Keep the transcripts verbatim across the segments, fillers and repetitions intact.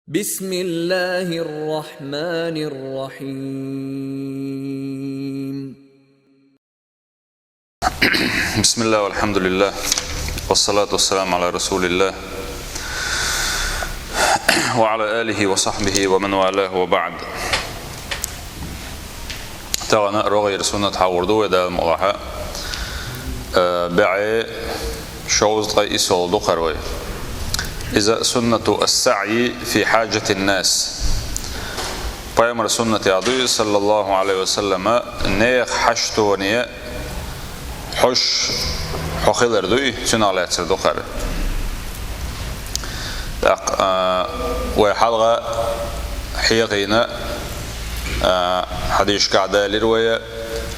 بسم الله الرحمن الرحيم. بسم الله والحمد لله والصلاة والسلام على رسول الله وعلى آله وصحبه ومن والاه وبعد. Тахана рогӀера суннат хьагӀур ду вай, Дала мукъалахь. Э, бӀе шовзткъе исс ду кхар вай. Иза суннату ас-саӀйи фи хьаджатин-нас. Пайхамара суннат яхь ду иза, саллаллаху Ӏалайхи ва саллама, нехан хьаштоне хьожаш хьо хилар дуй, цунах лаьцар ду кхар. ТӀаккха, а, вай хьалха хьехийна, а, хьадисашкахь далийра вай,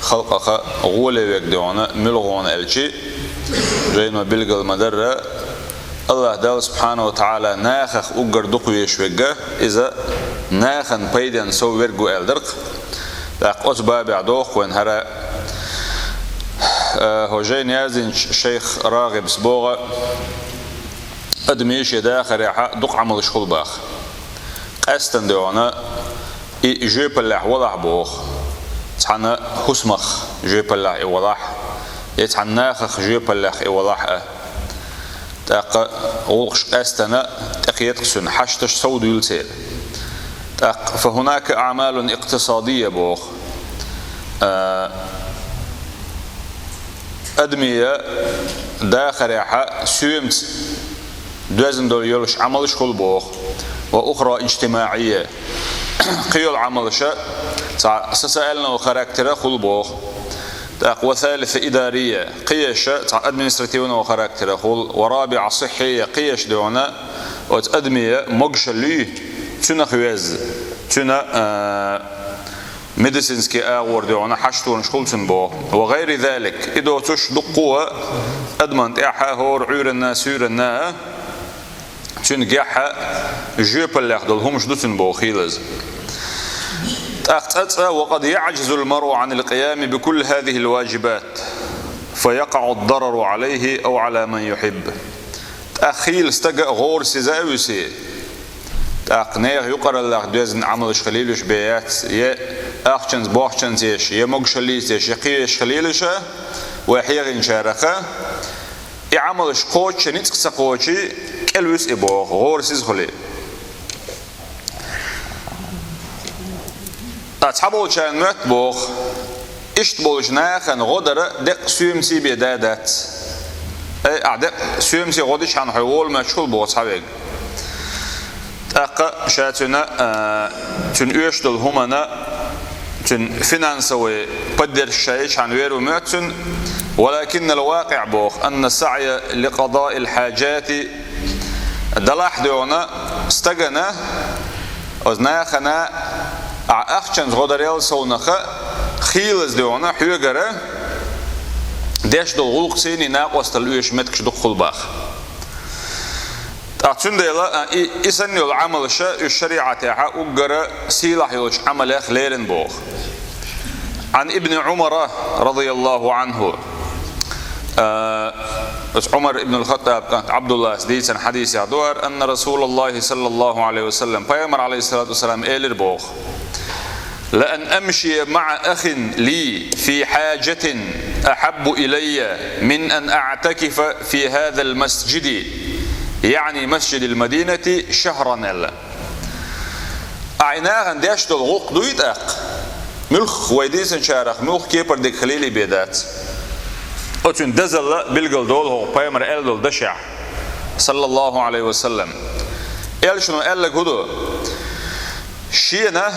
халкъах гӀоле верг да хьона, муьлха хьона аьлча, жайно билгал ма дарра, АллахӀ Дала субхьанаху ва таӀала нахах уггар дукха везаш верг, иза нахана пайденна сов верг ву аьлла дар-кх. ТӀаккха оцу бабехь доху вайна хӀара, э, хӀокху жайна яздинчу шайх РагӀибас боху, адамийн шен дахарехь дукха Ӏамалш хуьлу боху. Къаьсттина да хьона и жоьпаллехь валахь боху, цхьана хӀусамах жоьпаллехь и валахь, я цхьана нахах жоьпаллех и валахь а. ТӀаккха гӀуллакхаш къаьсттина тӀекхета-кх цуьнан, хьашташ сов дуьйлу церан. ТӀаккха фа хӀунака аӀмалун икътисадийя боху. А, адамийн дахарехь соьмаца доьзна долу йолуш Ӏамалш хуьлу боху. Ва ухра иджтимаӀийя. Кхин йолу Ӏамалш цхьа социального характера хуьлу боху. ТӀаккха ва салиса идарийя, кхин еш цхьа административного характера хуьлу, ва рабиӀа сиххьийя, кхин еш да хьона оцу адамийн могашалла юй, цуьнах веза, цуьнан, а, медицинский агӀор да хьона хьаштонаш хуьлу цуьнан боху. Ва гӀайри залик, и доцуш дуккха а адамна тӀехь а, хӀора Ӏуьйранна, суьйранна а, цуьнан гехь а жоьпаллех долу хӀумаш ду цуьнан боху хийлаза. ТӀаккха цкъа-цкъа, ва къад яӀджизул маръу Ӏанил къиями би кулли хӀазихил ваджибат, фа якъаӀуд дарару Ӏалайхи ау Ӏала ман юхьибб. ТӀаккха хийла стаг а гӀорасиза а вуьсий, тӀаккха нехан юкъараллех доьзна Ӏамалш хилийла уьш, бен яц, я ахчанца, бохчанца еш, я могашаллица еш, я кхин еш хилийла уьш, вай хьехийначарах а, и Ӏамалш кхоччуш, ницкъ ца кхочий, кӀел вуьсу и боху, гӀорасиза хуьлий. Ткъа цхьаболчарна моьтту боху, иштта болчу нахана гӀо дар деккъа соьмаций бен да дац. Ай, ахь деккъа соьмаций гӀо дича, хьан хьо волу моьттуш хуьлу боху цхьаверг. ТӀаккха ша цуьнан, а, цуьнан оьшуш долу хӀуманна, цуьнан финансовый поддержка ша йича, хьан вер ву моьтту цуьнан, валакиннал вакъиӀ боху, анна саӀя ли къадаил хьаджати, далахь да хьона стагана, оцу нахана ахь ахчанца гӀо дарал совнаха, хийлаза да хьона хьоьгара деш долу гӀуллакхций накъосталла оьшуш меттигаш дукха хуьлу боху. ТӀаккха цундела, а, и, и санна йолу Ӏамалш уьш шариӀатехь уггар сийлахь йолчу Ӏамалех лерина боху. Ӏан ибни Ӏумара, радияллаху Ӏанху, а, оцу Ӏумар ибн ал-ХаттӀаб кӀант Ӏабдуллас дийцина хьадисехь ду хӀара, анна Расулаллахи саллаллаху Ӏалайхи ва саллам, пайхамар, Ӏалайхиссалату вассалам, элира боху: «Ла ан амшия маӀа ахин ли фи хьаджатин ахьаббу илайя мин ан аӀтакифа фи хӀазал масджиди», яъни масджидил Мадинати, «шахран», аьлла. Ахь и нахана деш долу гӀуллакх дуй тӀаккха? Муьлхха вай дийцинчарах муьлхха кепара дика хилийла бен дац. Оцуьнан дозалла билгал долу хӀокху пайхамара аьлла долу дашехь, саллаллаху Ӏалайхи ва саллам. Элчано аьлларг хӀун ду? Шена,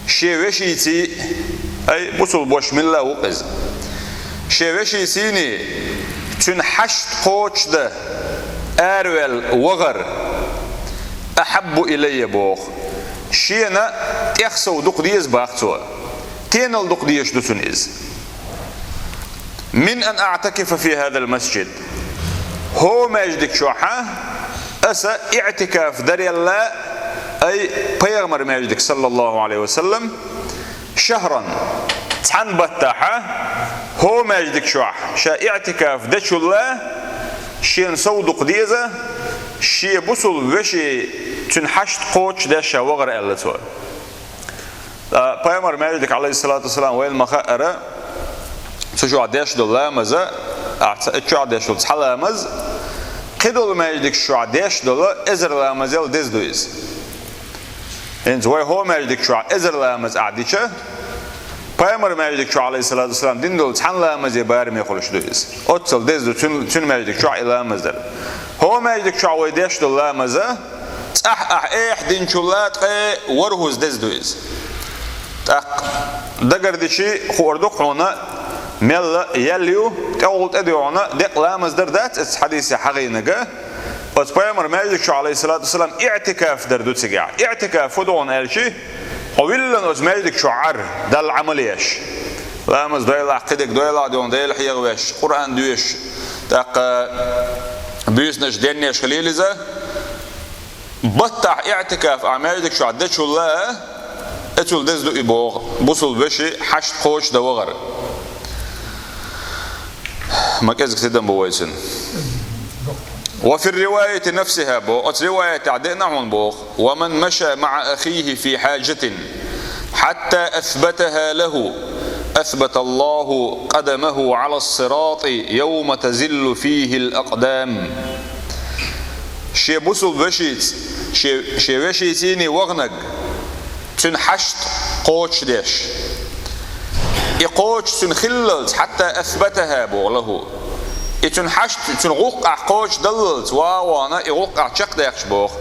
шен вешийций, ай, бусулба ваша милла а ву-кх иза. Шен вешийцийний цуьнан хьашт кхочушдан араваьлла вахар ахьаббу илайя боху. Шена тӀех сов дукха деза боху цо. Тенал дукха дезаш ду цунна иза. Мин ан аӀтакифа фи хӀазал масджид. ХӀокху маьждиг чохь аса иӀтикаф дарал, ай, пайхамар маьждиг, саллаллаху Ӏалайхи ва саллам, шахран, цхьана баттахь, хӀокху маьждиг чохь ша иӀтикаф дечул шена сов дукха деза, шен бусулба вешин цуьнан хьашт кхочушдеш ша вахара», аьлла цо. Ткъа пайхамар маьждиг, алейхиссалату вассалам, вайна ма хаъара, цу чохь деш долу ламаза, ахьа ца, и чохь деш долу цхьа ламаз, кхидолу маьждиг чохь деш долу эзар ламазел деза ду иза. ХӀинца вай хӀо маьждиг чохь эзар ламаз ахь дича, пайхамар маьждиг чохь, алейхиссалату вассалам, дина долу цхьана ламазе бараме хуьлуш ду иза. Оццал деза ду цуьн-, цуьнан маьждиг чохь и ламаз дар. ХӀо маьждиг чохь вай деш долу ламаза, цӀахь ахь эхь динчул а ткъе ворхӀазза деза ду иза. ТӀаккха дагардичи хуур ду хьуна, мелла ял ю, тӀехула тӀе ду хьуна, декъа ламаз дар дац оцу хьадисехь хьахийнарг. Оцу пайхамар маьждиг чохь, алейхиссалату вассалам, иътикаф дар ду цигахь. Иътикаф хӀун ду хьуна аьлчи, хьо виллина оцу маьждиг чохь Ӏар, Далла Ӏамал еш. Ламаз дойлахь, кхидерг дойлахь ду хьуна, Дела хьехавеш, Къуръан доьшуш, тӀаккха буьйсанаш денъеш хилийла иза. Баттахь иътикаф ахь маьждиг чохь дечул а, оцул деза ду и боху, бусулба вешин хьашт кхочушдан вахар. Ма кӀезиг тидам бу вай цуьнан. «وفي الرواية نفسها», боху, оцу риваятехь деана хьуна боху: «ومن مشى مع أخيه في حاجة حتى أثبتها له أثبت الله قدمه على الصراط يوم تزل فيه الأقدام». Шен бусулба вешица, шен, шен вешица йийна ваханарг, цуьнан хьашт кхочушдеш. И кхочуш цуьнан хиллалц, «حتى أثبتها», боху, «له». И цуьнан хьашт, цуьнан гӀуллакх ахь кхочушдаллалц, ван а вахана, и гӀуллакх ахь чекхдаьккхича боху.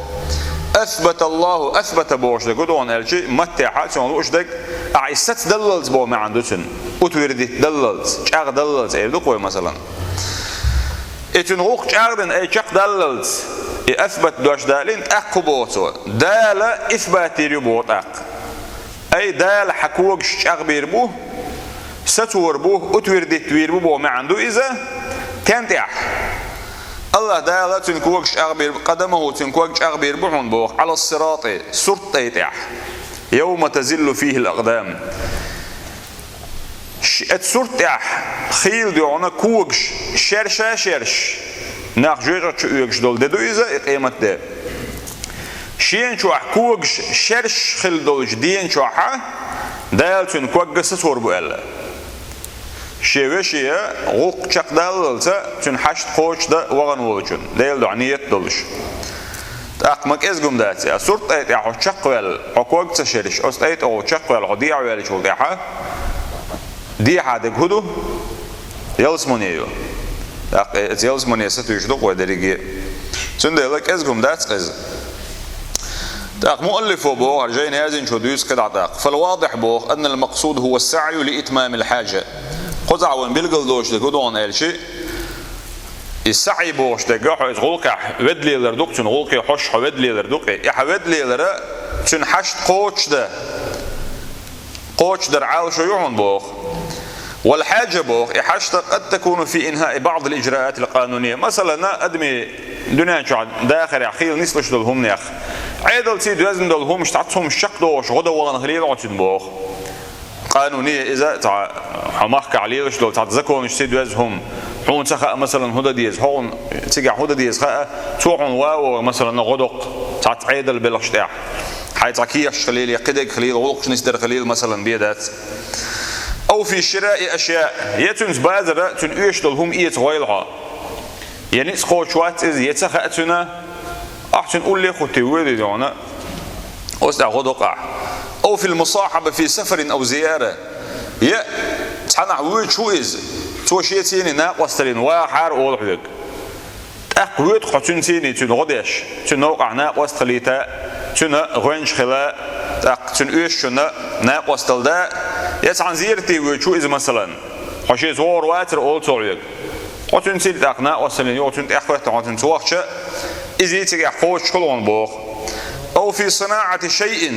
«أثبت الله», «أثبت» бохуш дерг хӀун ду хьуна аьлчи, маттехь цунах лууш дерг, ахь и сацдаллалц боху маьӀна ду цуьнан. Утвердить даллалц, чӀагӀдаллалц, эр ду-кх вай, масалан. И цуьнан гӀуллакх чӀагӀдина, ай чекхдаллалц, и «أثبت» дош далийна, тӀаккха хӀун боху цо? Дала исбат йийр ю боху тӀаккха. Ай, Дала хьан когаш чӀагӀбийр бу, сацор бу, утвердить вийр бу боху маьӀна ду иза. Стен тӀехь? АллахӀ Дала цуьнан когаш чӀагӀбийр бу, قدمه, цуьнан ког чӀагӀбийр бу хьуна боху, على الصراط, сурт тӀай тӀехь. «يوم تزل فيه الأقدام». Ш-, оцу сурт тӀехь хийла ду хьуна когаш шерша-шерш, нах жоьжахати чу оьгуш долу де ду иза, и къематде. Шена чохь когаш шерш хилла долчу дена чохь Дала цуьнан ког сацор бу аьлла. Шен вешин гӀуллакх чекхдаллалца цуьнан хьашт кхочушдан вахана волчун, Делан дуьхьа ниет долуш. ТӀаккха ма кӀезиг-м дац, а сурт тӀай тӀехь хьо чекхваьлла, хьо ког ца шераш, оцу тӀай тӀехула чекхваьлла, хьо дехьаваьллачул тӀаьхьа, дехьа дерг хӀун ду? Ялсамане ю. ТӀаккха оцу ялсамане сатуьйсуш ду-кх вай дерриге. Цундела кӀезиг-м дац-кх иза. ТӀаккха муаллифо боху, хӀара жайна яздинчо дуьйцу кхидӀа тӀаккха: «فالواضح», боху, «أن المقصود هو السعي لإتمام الحاجة». Кхузахь вайна билгалдоцуш дерг хӀун ду хьуна аьлчи, и саӀий бохуш дерг, хьо иза гӀуллакхехь ведда лелар ду-кх, цуьнан гӀуллакхе хьожуш хьо ведда лелар ду-кх и. И хьан ведда лелар цуьнан хьашт кхочушдан, кхочушдар Ӏалашо ю хьуна боху. «والحاجة», боху, и хьашт, «قد تكون في إنهاء بعض الإجراءات القانونية». Масалан, адамийн дуьнен чохь дахарехь хийла нислуш долу хӀуманех, Ӏедалций доьзна долу хӀумаш, цхьацца хӀумаш чекхдохуш, гӀо дан вахана хилийла хьо цуьнан боху. Къануне иза, цхьа, хьо махкахь лелаш долу цхьацца законашций доьзна хӀума. Хьуна ца хаьа, масалан, хӀун дан деза, хьо хьуна цигахь хӀун дан деза хаьа, цо хьуна ван а вогӀий, масалан, гӀо доккху цхьацца Ӏедал белхаш тӀехь. Хьайн цхьа кехаташ хилийла, я кхидерг хилийла, гӀуллакхаш нисдар хилийла, масалан, бен дац. «أو في شراء أشياء», я цуьнца базара цуьнан оьшуш долу хӀума эца гӀойла хьо. Я ницкъ кхочуш вац иза, я ца хаьа цуьнан, ахь цуьнан улле а хӀуттий воьдий хьуна, оцу тӀехь гӀо доккху ахь. «أو في المصاحبة في سفر أو زيارة». Я цхьанхьа воьдуш ву иза, цо шен цӀийне накъосталлина вахахьара олу хьоьга. ТӀаккха воьду-кх хьо цуьнан цӀийне, цуьнан гӀо деш, цуьнан новкъахь накъост хилийта, цуьнан гӀоьнча хила, тӀаккха цуьнан оьшучунна накъосталла да, я цхьана зерате воьдуш ву иза, масалан. Хьо шеца вогӀур вацара олу цо хьоьга. Хьо цуьнан цӀийне тӀаккха накъосталлина юха цуьнан тӀехӀоьттина хьо цуьнца вахча, иза цигахь кхочуш хуьлу хьуна боху. «أو في صناعة شيء».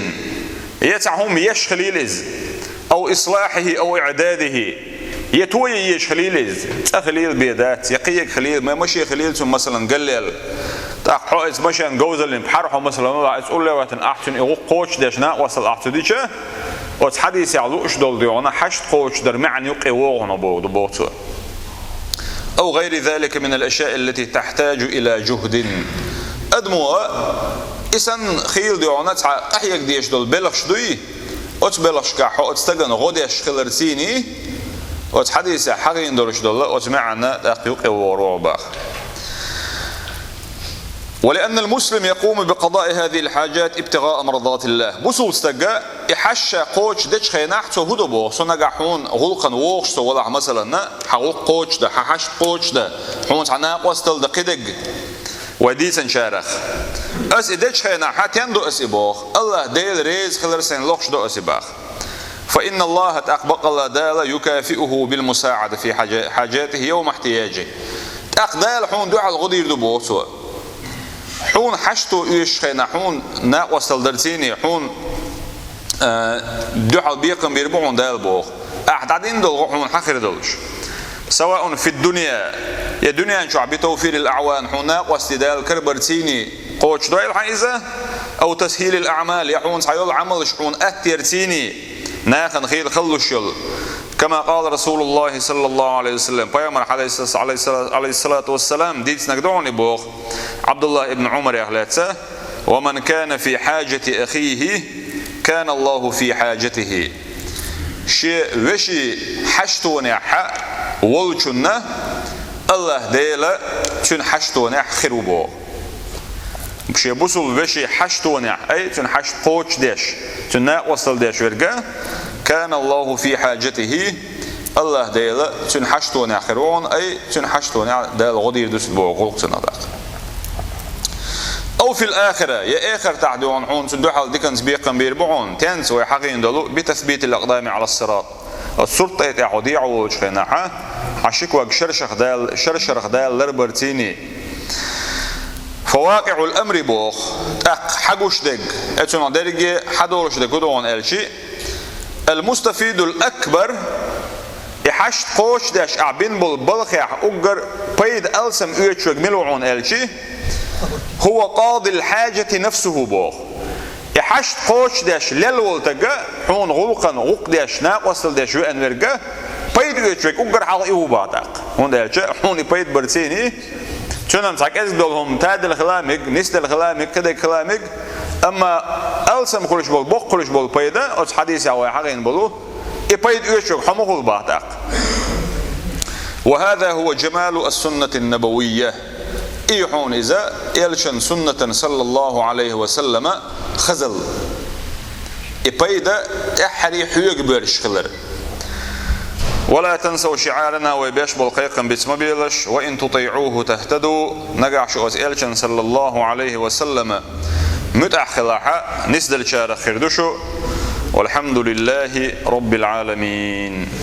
Я цхьа хӀума еш хилийла иза. «أو إصلاحه أو إعداده». Я тое езаш хилийла иза. ЦӀа хилийла бен дац, я кхиерг хилийла, ма-, машен хилийла цуьнан, масалан, галлел. ТӀаккха хьо оцу машенан говзаллин пхьар хьо, масалан, валахь, оцу улле а ваьттина ахь цуьнан и гӀуллакх кхочушдеш накъосталла ахь ца дича, оцу хьадисехь лууш долу ду хьуна хьашт кхочушдар маьӀна юккъе вогӀу хьуна боху, боху цо. «أو غير ذلك من الأشياء التي تحتاج إلى جهد». Адамо И санна хийла дегӀана цхьа къахьега дезаш долу белхаш дуй, оцу белхашкахь хьо оцу стагана гӀо деш хиларций, оцу хьадисехь хьахийна долуш долу оцу маьӀна тӀаккха юкъа вогӀур ву боху. ولأن المسلم يقوم بقضاء هذه الحاجات ابتغاء مرضات الله. Бусулба стага и хьашташ кхочушдечу хенахь цо хӀун до боху, со нагахь хьуна гӀуллакхана вогӀуш со валахь, масалан, хьан гӀуллакх кхочушдан, хьан хьашт кхочушдан, хьуна цхьа накъосталла дан кхидерг, вай дийцинчарах. Ас и дечу хенахь хьан тен до ас и боху, АллахӀ Дела реза хилар сайн лохуш до ас и баха. فإن الله, тӀаккха баккъалла Дала, يكافئه بالمساعدة في حاجة-، حاجاته يوم احتياجه. ТӀаккха Дала хьуна дуьхьал гӀо дийр ду боху цо. Хьуна хьашто оьшуш хенахь, хьуна накъосталла дарций, хьуна, а, дуьхьал бекхам бийр бу хьуна Дала боху. Ахь дӀадина долу гӀо хьуна хьан хир долуш. سواء في الدنيا, я дуьнен чохь, بتوفير الأعوان, хьуна накъостий Дала карабарций кхочушдойла хьан иза, أو تسهيل الأعمال, я хьуна цхьа йолу Ӏамалш хьуна аттъярций, нахана хийла хала луш йолу. كما قال رسول الله صلى الله عليه وسلم, пайхамар, عليه الصلاة، عليه الصلاة، عليه الصلاة والسلام, дийцинарг ду хьуна и боху, Ӏабдуллах ибн Ӏумарех лаьцна: ومن كان في حاجة أخيه كان الله في حاجته. Шен вешин хьаштонехь волчунна АллахӀ Дела цуьнан хьаштонехь хир ву боху. Шен бусулба вешин хьаштонехь, ай, цуьнан хьашт кхочушдеш, цуьнан накъосталла деш верг, كان الله في حاجته, АллахӀ Дела цуьнан хьаштонехь хир ву хьуна, ай, цуьнан хьаштонехь Дала гӀо дийр ду цунна боху гӀуллакх цунах даккха. أو في الآخرة, я эхартахь дуьхьал хьуна цунна дуьхьал диканца бекхам бийр бу хьуна, тенца вай хьахийна долу, بتثبيت الأقدام على الصراط. Оцу сурт тӀе тӀехь хьо дехьа волчу хенахь, хьан ши ког шершах Дала, шершарах Дала ларбарций. فواقع الأمر боху, тӀаккха хьан гуш дерг, э, цунах дерриге хьан долуш дерг хӀун ду хьуна аьлча, المستفيد الأكبر, и хьашт кхочушдеш ахь бина болу балхехь уггар пайда алсам оьцуш верг мила ву хьуна аьлча, هو قاضي الحاجة نفسه боху. И хьашт кхочушдеш лелла волу стаг, хьуна гӀуллакхана гӀуллакх деш, накъосталла деш веана верг, пайда оьцуш верг уггар хьалха и ву боху тӀаккха. ХӀунда аьлча хьуна и пайда барций, цуьнан цхьа кӀезиг долу хӀума таделла хила мега, нисделла хила мега, кхидерг хила мега, амма алсам хуьлуш болу, боккха хуьлуш болу пайда, оцу хьадисехь вай хьахийна болу, и пайда оьцуш верг хьо ма хуьлу боху тӀаккха. وهذا هو جمال السنة النبوية. И хьуна иза элчан суннатан, саллаллаху Ӏалайхи ва саллама, хазалла. И пайда тӀаьххьарий хьоьга боьрзуш хилар. ولا تنسوا شعارنا, вай беш болу кхайкхам биц ма белаш, وإن تطيعوه تهتدوا, нагахь шу оцу элчан, саллаллаху Ӏалайхи ва саллама, муьтӀахь хилахь, нисделлачарах хир ду шу. والحمد لله رب العالمين.